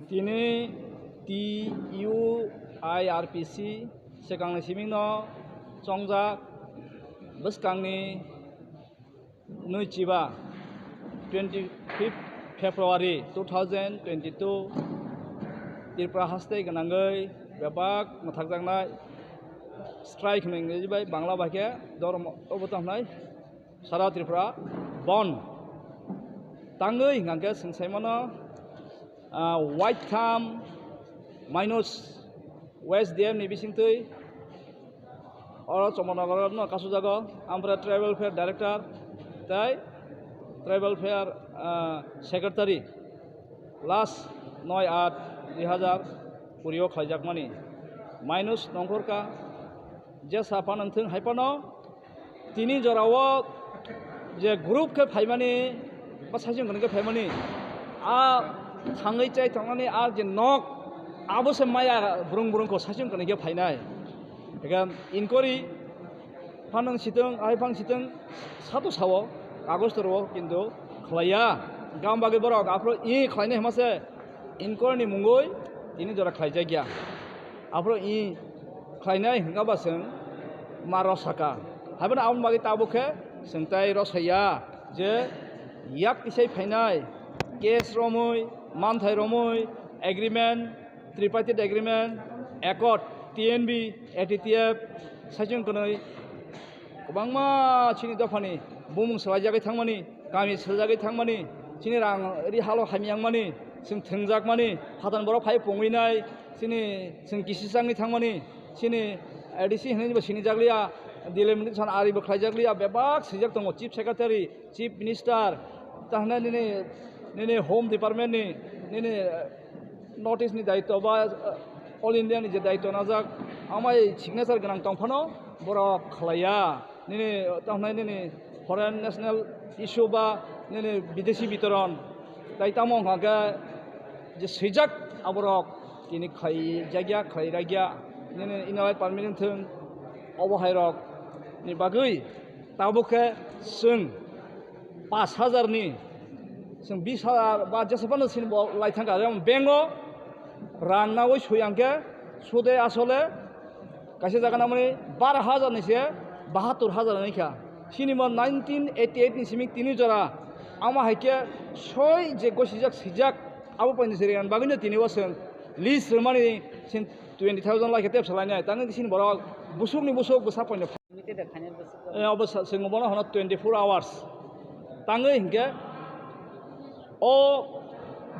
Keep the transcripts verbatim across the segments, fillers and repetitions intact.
Tini T U I R P C swkangni simingno chongjak bwskangni nui chiba twenty fifth February two thousand twenty-two Tripura haste gwnangwi bebak mwthakjaknai strike hwnwi Engrezi bai Bangla bai khe dormo obo tongkhnai. Sara Tripura bon tangwi hwnkha khe chwng sai mano, ah, waitham minus West D M ni bisingtwi oro Chomornagar no kasujago, ampore Tribal Welfare Director tei Tribal Welfare, ah, Secretary last noi aat dui hazar kuri o khlaijakmani minus nongkhorkha, jesa phano wngthwng hai phano tini jorao je group khe phaimani ba saichung khe phaimani, a thangwi chai tongnani a je nok, abo se maya brung brung kho saichung khe phainai. Ega inquiry phano sitwng, hai phang sitwng, sato sao, kagoj to rwo, kintu khlaiya. Gam bagwi borok aphuru i khlainai hwnma se inquiry ni mungwi tini jora khlaijakya. Aphuru i khlainai hwnkha ba chwng ma rosaka. Haiphano aboni bagwi tabuk khe chwng tai rosaya je yak kisai phainai case romwi, manthai romwi, agreement, tripartite agreement, accord, T N B, A T T F, saichung kwnwi kwbangma chini dophani bumung swlaijagwi thangmani, kami swlaijagwi thangmani, chini rang ri halo hamyangmani, chwng thwngjakmani, phatani borok phai pungwinai, chini chwng kisi changni thangmani, chini A D C hwnwi bo sinijakliya, delimitation aribo khlaijakliya, bebak swijak tongo, Chief Secretary, Chief Minister, tahna nini, nini Home Department ni, nini, eh, North East ni daityo ba, eh, All India ni je daityo najak, amai signature gwnang tong phano borok khlaiya. Nini, tahna nini foreign national issue ba nini bidesi bitoron, tai tamo hwnkha khe je swijak aborok tini khlaijakya, khlairakya, nini Inner Line Permit wngthwng, obo hairok ni bagwi tabuk khe chwng pash hazar ni, chwng bish hazar ba jesa phano chini bo lai thangkha, jemon bank o rang nawi sui ang khe sude asole kaisa jaga namani baro hazar ni se bahattor hazar ni kha. Chini mo nineteen eighty eight ni simi tini jora, ama hai khe soi je gosijak sijak abo paini se riyan bagwi no tini o chwng list rwmani sin twenty thousand lai khe tep salainai, tangwi sini borok busuk ni busuk bwsa paino. Limited khainai bwswk. Eh, obo sa-, chwng bono hwno twenty four hours. Tangwi hinkhe o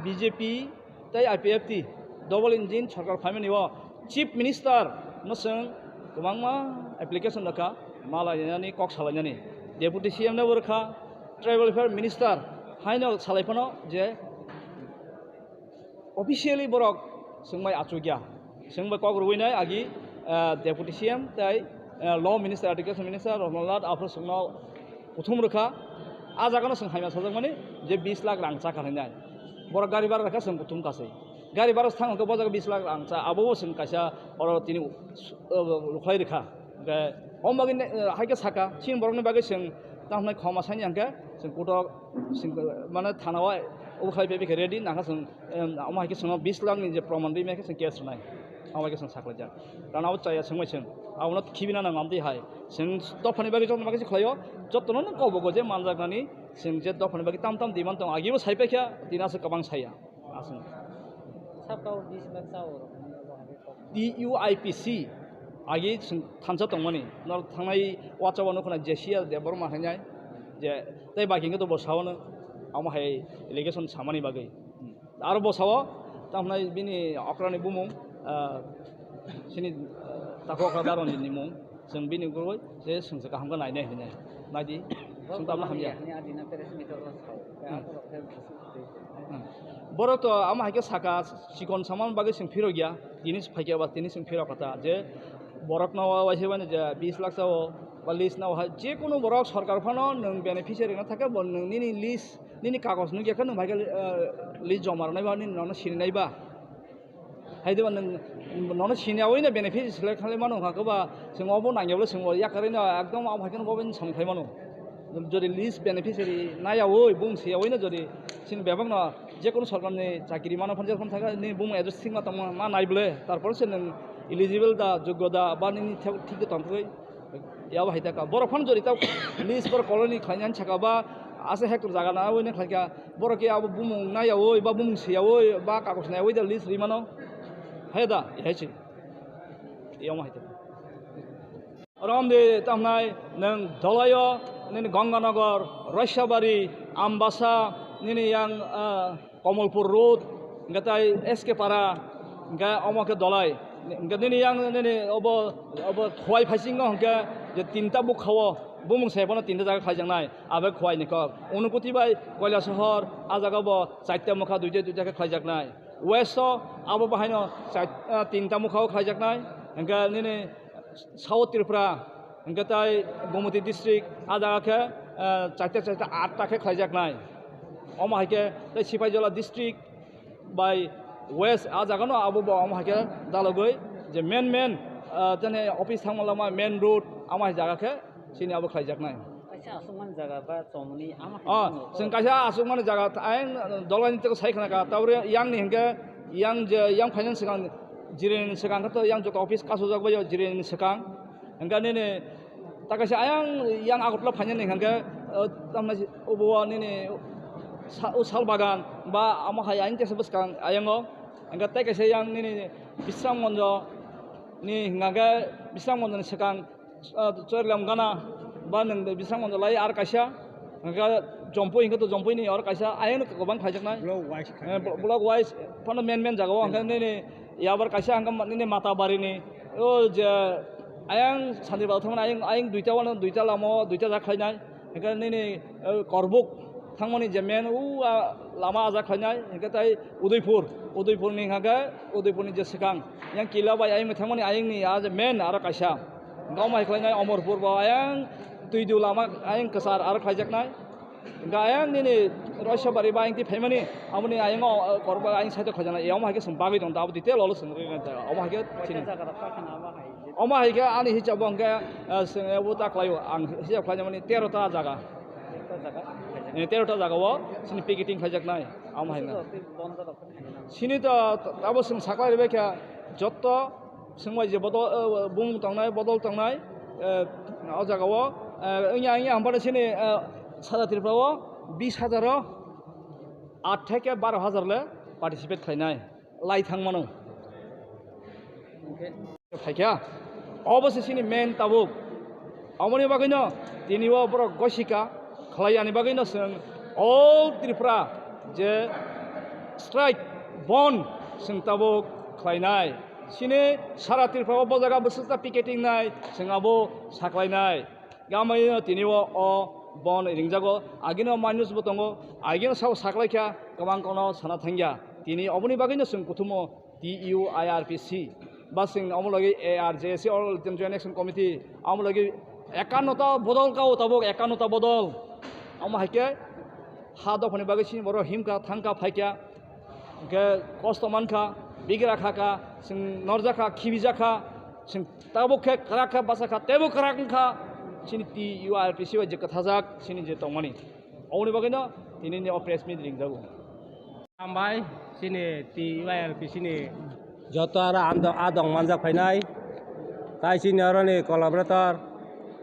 B J P tei I P F T double engine sorkar phaimani o Chief Minister no chwng kwbangma application rwkha, ma lainani, kok salainani. Deputy C M no bo rwkha, Tribal Welfare Minister haino salai phano je officially borok chwng bai achukya. Chwng bai kok rwui nai agi, ah, Deputy C M tei, ah, Law Minister, Education Minister Ratan Lal aphuru chwngno kuthum rwkha. A jagano chwng hamya sajakmani je bish lakh rang chakha hinai. Borok gari bhara rwkha chwng kuthum kasai. Gari bhara thang hwnkhe bo jaga bish lakh rang cha, abo bo chwng kaisa oro tini, ah, rwkhlai rwkha. Hwnkhe, omo bagwi ne, eh, hai khe saka, chini borokni bagwi chwng tamo hwnwi khoma sani hwnkhe, chwng kutok, chwng, mane, thana o, obo khai phai khe ready, nangkha chwng, em, omo hai khe chwngno bish lakh ni je proman rwi maya khe chwng case rwnai, omo hai khe chwng saklaijak. Rana o chaya chwngbai chwng, abono khibina nang amtwi hai, chwng dophani bagwi, jotoni bagwi se khlaio, jotono nang kobogo je manjaknani, chwng je dophani bagwi tam tam demand tongo, agibo sai paikha, tini aswk kwbang saya. Aswk. Saka o bish lakh cha o rok ni abo hai kok. T U I P C agi chwng thansa tongmani. Norok thangnai wacha wano khna J C R Debbarma hinai je tei baki wngkhe to bo sao no amo hai allegation samani bagwi. Aro bo sao tamhnai bini okrani bumung, ah, sini, ah, tako okra daronjit ni mung. Chwng bini gurui je chwng se kaham khe nainai hinai. Naidi, chwng tabla hamya. Ani adi na press meet o sao. Hmm. Hmm. Borok to amo hai khe saka chikon saman bagwi chwng phirok ya. Tini se phaikya ba tini chwng phirok kha ta je borok no waisa mani je bish lakh sao ba lease no hai je kunu borok sorkar phano nwng beneficiary no thakhe bo nwng nini lease nini kagoj nukya khe nwng bai khe, eh, lease joma rwnai ba nini nono sini nai ba. Hai diba nwng nono sini awui no benefit select khlai mano hwnkha khe ba chwng obo nangya bwle chwng bo yakarwi no ekdom abo hai khe bo samung khlai mano. Jodi list beneficiary naiyawi, bumung swiyawi no jodi chini bebak no jekunu sorkar ni chakiri mano phano jekunu thaka ni bumung adjust thik ma tongma ma nai bwle, tarpor se nwng eligible da, jogyo da, ba nini thik, thik da tongthokgwi yabo hai taka. Borok phano jodi ta list borok colony khlainani saka ba ase hectare jaga nawi ne khlaika, borok ke abo bumung naiyawi ba bumung swiyawi ba kakosh naiyawi da list ri mano. Hai da, hai se. Yamo hai taka. Romdi tamnai nwng dolaio nini Ganganagar, Roisabari, Ambasa, nini yang, ah, Komolpur Road, hingke tai S K Para, hingke omo khe dolai. Hingke nini yang nini obo, obo Khowai phaisingo hingke je tinta bukhao bumung sai bono tinta jaga khlaijaknai, abe Khowai ni kok. Unukoti bai Koilasohor, a jaga bo chaita mokha, duita duita khe khlaijaknai. West o abo bahaino chait-, ah, tinta mokha o khlaijaknai. Hingke nini South Tripura, hingke tai Gomoti district, a jaga khe, eh, chaita chaita atta khe khlaijaknai. Omo hai khe tai Sipaijola district bai west, a jaga no abo bo omo hai khe dalogwi je main main, eh, tene office thangma lama main road, omo hai jaga khe chini abo khlaijaknai. Kaisa aswkmani jaga ba chongmani ama hai Ah, mano. Chwng kaisa aswkmani jaga, ayang dolani tei sai khna ka, tabore yang ni hingke, yang je, yang finance swkang, Jireni swkang khe to yang joto office kasujak bai o Jireni swkang. Hingke nini ta kaisa ayang yang Agartala phainani hingke, eh, tamni obo nini sa-, o sal bagan ba omo hai ayang tesa bwskang ayango. Hingke tei kaisa yang nini Bisramganj ni hingke Bisramganj ni swkang ah, Chorilam gana, ba nwng Bisramganj lai ar kaisa, hingke Jompui hingke to Jompui ni oro kaisa, ayang no kwbang khlaijaknai. Block wise Eh, khlaijak. Blo-, block wise, phano main main jaga o, hingke nini yabar kaisa, hingke ma-, nini Matabari ni, o je ayang Sanjibal thangmani ayang, ayang duita wano, duita lama o, duita jak khlainai, hingke nini, eh, Korbuk thangmani je main, o, ah, lama ajak khlainai, hingke tai Udaipur, Udaipur ni hingke, Udaipur ni je swkang, yang Kila bai ayang thangmani ayang ni, ah, je main aro kaisa. Hingke omo hai khlainai Omorpur bo ayang twi du lama ayang kwchar aro khlaijaknai. Hingke ayang nini Roisabari ba ayang twi phaimani aboni ayang o, eh, korba ayang side o khlaijaknai. Omo hai khe chwng bagwi tong abo detail olo chwng rwgwi nai ta. Omo hai khe chini. Kaisa jaga rok kha khana abo hai. Omo hai khe ani hisab o hingke, eh, chwng abo ta khlaio ang hisab khlainani tero ta jaga. Tero ta jaga. Eh, tero ta jaga o chini picketing khlaijaknai. Omo hai na. Sini to abo chwng saklai ribai kha jotto Swngbai je bodol, eh, bumung tongnai, bodol tongnai, eh, o jaga o, eh, wngya, wngya, hampano chini, eh, sara Tripura o bis hajar o aat theke baro hajar le participate khlainai, lai thang mano. Phaikha, obo se chini main tabuk. Aboni bagwino tini o borok gosika khlai yani bagwino chwng all Tripura je strike bon chwng tabuk khlainai. Chini sara Tripura o bo jaga bwswkta picketing nai chwng abo saklainai. Gamaino tini o, o bon ringjago. Agino manus bo tongo. Agino sabo saklaikha kwbang kono sana thangya. Tini oboni bagwino chwng kuthumo T U I R P C, ba chwng omo logi A R J C, All Joint Action Committee, omo logi ekanno ta bodol kao tabuk, ekanno ta bodol. Omo hai khe ha dophani bagwi chini borok himkha, thangkha, phaikha, hwnkhe kosto mankha, bigra khakha, chwng norjakha, khibijakha, chwng tabuk khe kwrak kha, bachakha, teibo kwrak wngkha, chini T U I R P C bai je kwthajak, chini je tongmani. Oboni bagwino tinini o press meet ringjago. Hambai, chini T Y R P C ni joto aro ang do-, a dong manjak phainai, tai chini oroni collaborator,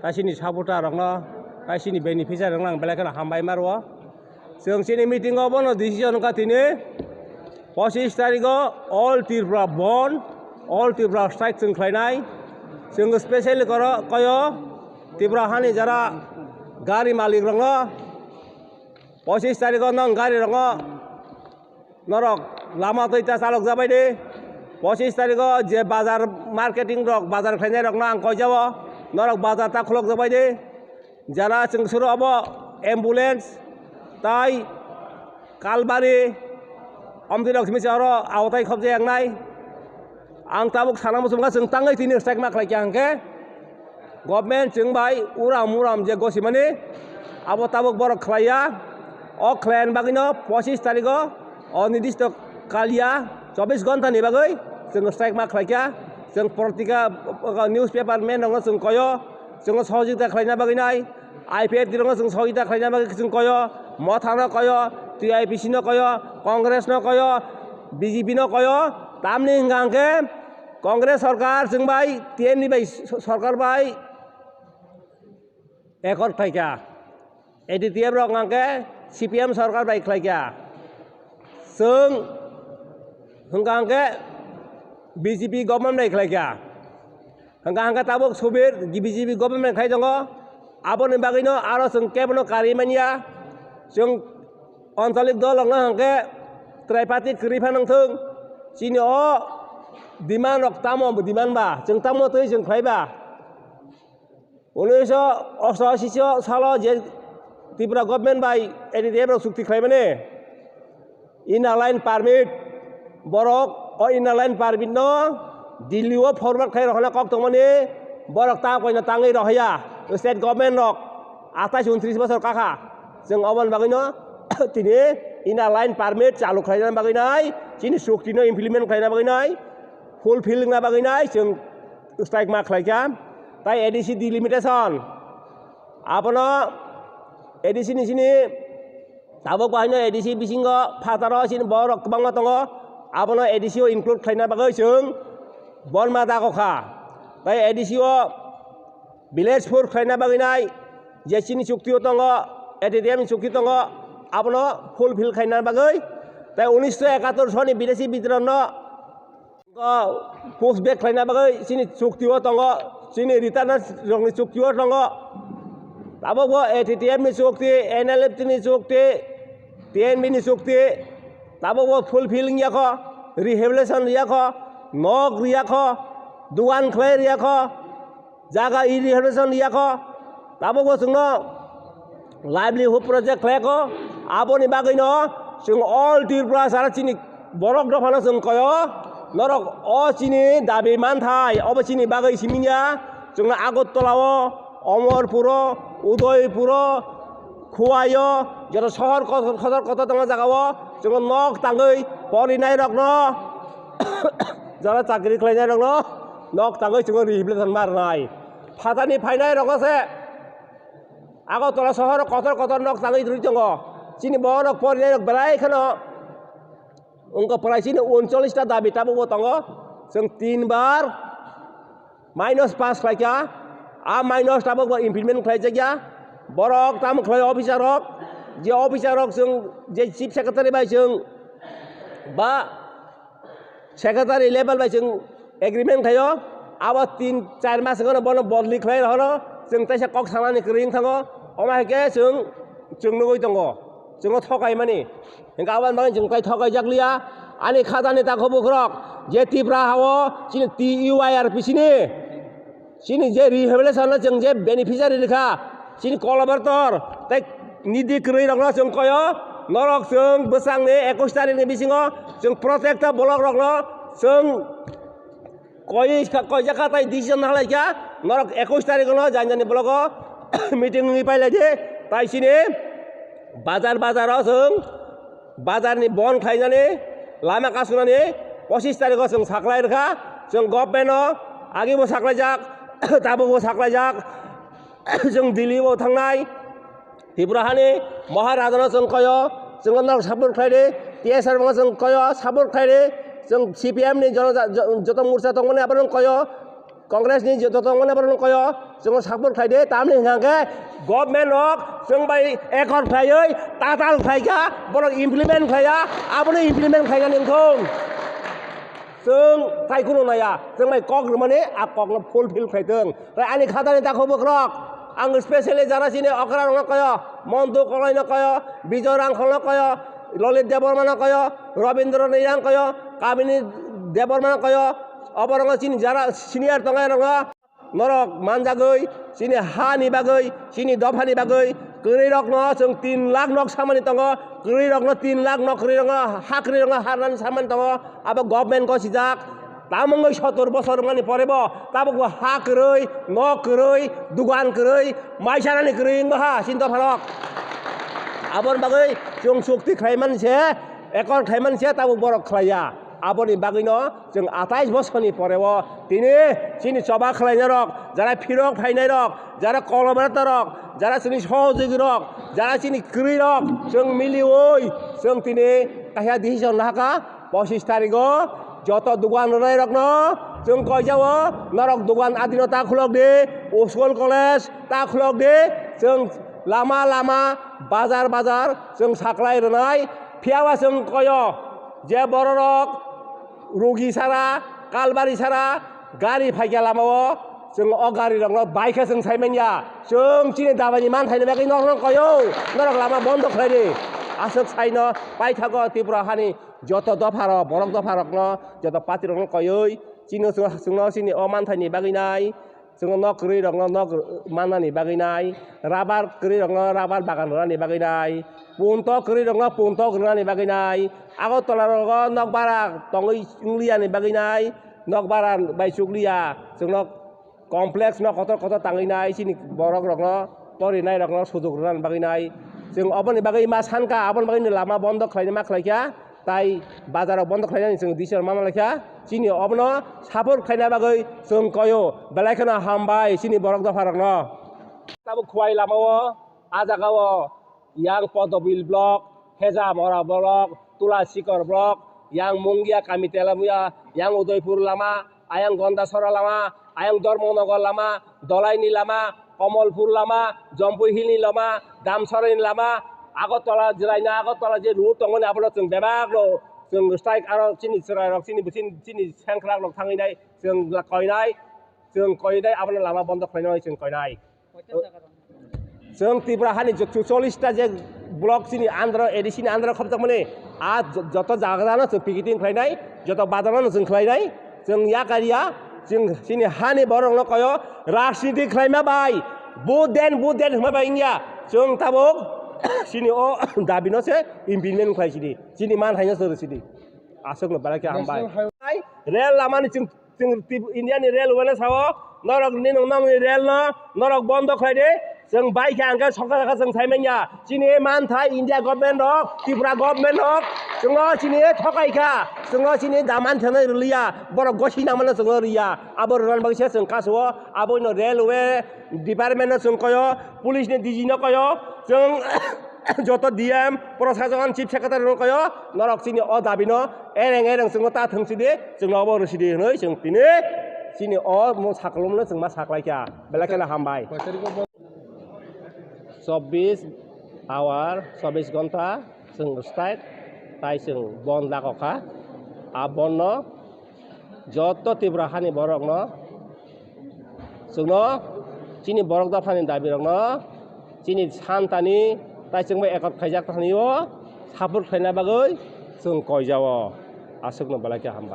tai chini supporter rokno, tai chini beneficiary rokno ang belai kheno hambai ma rwo. Chwng chini meeting o bono decision wngkha tini pochis tarikh o all Tripura bon, all Tripura strike chwng khlainai. Chwng specially koro koyo Tripura hani jara gari malik rokno pochis tarikh o nwng gari rokno norok lama twi ta chalok jabai di. Pochis tarikh o je bazar marketing rok, bazar khlainai rokno ang koi jabo, norok bazar ta khulok jabai di. Jara chwng suru obo ambulance tai kalbari omtwi rok simi se oro aotai khobjak nai. Ang tabuk sana muchung kha chwng tangwi tini strike ma khlai kha hwnkhe government chwng bai uram uram je gosimani abo tabuk borok khlaiya. O khlaiyani bagwino pochis tarikh o, o nirdisto kaliya chobbish ghonta ni bagwi chwng strike ma khlai kha. Chwng patrika, newspaper man rokno chwng koyo, chwngno sohojogita khlaina bagwi nai. I P F T no chwng sohita khlaina bagwi chwng koyo, Motha no koyo, T I P C no koyo, Congress no koyo, B J P no koyo, tamni hwnka hwnkhe Congress sorkar chwng bai T N V bai sorkar bai ekor khlaikha. A D T F rok hwnkhe C P M sorkar bai khlaikha. Chwng hwnka hwnkhe B J P government bai khlaikha. Hwnka hwnkhe tabuk subir B J P government khai tongo. Aboni bagwino aro chwng kebono karwi manya. Chwng anchalik dol rokno hwnkhe tripartite kwrwi pha nangthung. Chini o demand rok tamo demand ba, chwng tamo twi chwng khlai ba. Unisho osto ashi salo je Tripura government bai A D T F rok chukti khlaimani inner line permit, borok o inner line permit no Delhi o forward khai rohorna kok tongmani, borok ta koina tangwi rohya state government rok atais untris bosor kakha. Chwng oboni bagwino tini inner line permit chalu khlaina bagwi nai, chini chukti no implement khlaina bagwi nai, fulfill wngna bagwi nai chwng strike ma khlaikha. Tai A D C delimitation, abono A D C ni sini tabuk bahaino A D C bisingo phataro sini borok kwbangma tongo, abono A D C o include khlaina bagwi chwng bonma dago kha. Tai A D C o village four khlaina bagwi nai, je chini chukti o tongo, A D T F ni chukti tongo, abono fulfill khlaina bagwi. Tai unisho ekattor soni bidesi bidrono push back khlaina bagwi chini chukti o tongo, chini return rokni chukti o tongo. Tabuk bo A T T F ni chukti, N L F T ni chukti, T N V ni chukti, tabuk bo fulfill wngya kho, rehabilitation riya kho, nok riya kho, dugan khlai riya kho, jaga rehabilitation riya kho, tabuk bo chwngno livelihood project khlai kho. Aboni bagwino chwng all Tripura sara chini borok dophano chwng koyo, norok o chini dabi manthai, obo chini bagwi siminya. Chwngno Agartala o, Omorpur o, Udaipur o, Khowai o, joto sohor kotor kotor kotor tongo jaga o, chwngno nok tangwi porinai rokno, jara chakri khlainai rokno nok tangwi chwngno rehabilitation ma rwnai. Phatani phainai rokno se Agartala sohoro kotor kotor nok tangwi rwi tongo. Chini borok porinai rok belai kheno wngkha prai chini uncholish ta dabi tabukbo tongo. Chwng tin bar minus pass khlaikha. A minus tabukbo implement khlaijakya. Borok tamo khlai officer rok, je officer rok chwng je chief secretary bai chwng ba secretary level bai chwng agreement khaio, abo tin char mas wngkha bono bodli khlai rohoro, chwng teisa kok sanani kwrwi wngthango, omo hai khe chwng, chwng nugwi tongo, chwngno thokaimani, hwnkhe aboni bagwi chwng tai thokaijak liya. Ani khajani takhuk bukhurok je Tripura hao chini T U I R P C ni, chini je rehabilitation no chwng je beneficiary rikha, chini collaborator tei nidi kwrwi rokno chwng koyo, norok chwng bwsangni ekush tarikni bisingo chwng protekta block rokno chwng koi kha, koijak kha tei decision halai kha, norok ekush tarikno jani jani blogo meeting wngwi pailai di, tai chini bazar bazaro chwng bazarni bon khlainani, lama kasunani pochis tarikho chwng saklai rwkha, chwng government-o agibo saklaijak, tabukbo saklaijak, chwng Delhi-o thangnai, Tripura hani Maharajano chwng koyo, chwngno norok support khlai di, T S R no chwng koyo, support khlai di, chwng C P M ni jono-, jo-, joto morcha tongmani abono koyo, Congress ni joto tongmani borokno koyo, chwngno support khlai di, tamni hwnkha khe government rok chwng bai accord khlaiwi tatal khlaikha, borok implement khlaiya, abono implement khlainani wngthong. Chwng tai kheno naiya, chwng bai kok rwmani a kokno fulfill khlaithwng. Tai ani khatani takhuk bukhurok, ang specially jara chini okra rokno koyo, Montu Kolai no koyo, Bijoy Rangkhol no koyo, Lolit Debbarma no koyo, Robindra Nirang koyo, Kamini Debbarma no koyo, oborokno chini jara senior tongnai rokno norok manjagwi, chini hani bagwi, chini dophani bagwi, kwrwi rokno chwng tin lakh nok samani tongo, kwrwi rokno tin lakh nok kwrwi rokno ha kwrwi rokno harnani samani tongo, abo government gosijak. Tamungwi sotor bosor wngmani porebo tabukbo ha kwrwi, nok kwrwi, dugan kwrwi, mai sanani kwrwi wngbaha chini dopharok. Aboni bagwi chwng chukti khlaimani se, accord khlaimani se tabuk borok khlaiya. Aboni bagwino chwng atais bosorni poreo tini chini choba khlainairok, jara phirok phainairok, jara collaborator rok, Jara chini sohojogirok, jara chini kwrwirok, chwng miliwi, chwng tini kaisa decision lahaka, pochis tarigo joto dogan rwnairokno chwng koijao, norok dogan adino ta khulok di, school college ta khulok di, chwng lama lama, bazar bazar chwng saklai rwnai, phiyaba chwng koyo je bororok rugi sara, kalbari sara, gari phaikha lamao, chwng o gari rokno bai khe chwng sai manya. Chwng chini dabani manthaini bagwi norokno koyo, norok lama bondo khlai di. Aswk saino paithago Tripura hani joto dopha rok, borok dopha rokno, joto party rokno koyoi, chini chwng, chwngno chini o manthaini bagwi nai, chwngno nok kwrwi rokno nok mannani bagwi nai, rabar kwrwi rokno rabar bagan rwnani bagwi nai, punto kwrwi rokno punto rwnani bagwi nai, Agartala rogo nok bara tongwi wngliyani bagwi nai, nok bara bai chukliya, chwngno complex no kotor kotor tangwi nai, chini borok rokno torinai rokno sujok rwna bagwi nai. Chwng oboni bagwi ma sankha, aboni bagwi lama bondo khlaina ma khlaikha, tai bazar rok bondo khlainani chwng decision ma malaikha. Chini obono support khlaina bagwi chwng koyo, belai kheno hambai chini borok dopha rokno. Tabuk Khowai lamao, a jagao, yang Podobil block, Hejamora block, Tulasikor block, yang Mungia kami Telamia, yang Udaipur lama, ayang Gondasora lama, ayang Dharmanagar lama, Dolaini lama, Komolpur lama, Jampui Hillni lama, Damsaraini lama, Agartala jwlaina, Agartala je road tongmani abono chwng bebak no chwng strike aro chini chwrairok chini chini chini sengkrak rok thangwi nai chwng koinai, chwng koinai abono lama bondo khlainai chwng koinai. Chwng Tripura hani je chuchollis ta je block chini under, A D C ni under khopjakmani, a jo-, joto jaga no chwng picketing khlainai, joto bazar no chwng khlainai, chwng yakariya, chwng chini hani borok no koyo rajniti khlaima bai, vote den, vote den hwnma bai wngya, chwng tabuk chini o dabi no se implement khlai sidi, chini man hai no se rw sidi, aswk no belai khe hambai. National highway. Rel lama ni chwng Chwng Tip-, India ni railway no sao, norok ni nong nong ni rail no norok bondo khlai di. Chwng bai khe ang khe sokha sokha chwng sai manya. Chini mantha India government rok, Tripura government rok, chwng no chini thokai kha, chwng no chini daman thani rwliya, borok gosi nang mano chwng no riya. Abo rwna bagwi se chwng kaso, abo no railway department no chwng koyo, police ni D G no koyo, chwng joto D M, Prosason, Chief Secretary rok kayo, norok chini o dabi no ereng ereng chwngno ta thwng sidi, chwngno obo rw sidi hwnwi chwng tini chini o mung sakolomno chwng ma saklaikha, belai kheno hambai. Chobbish hour, chobbish ghonta chwng strike, tai chwng bon lagokha. A bonno joto Tripura hani borokno chwngno chini borok dophani dabi rokno chini santani tai chwngbai ekot khaijak thani o support khlaina bagwi chwng koijao. Aswkno belai khe hambai.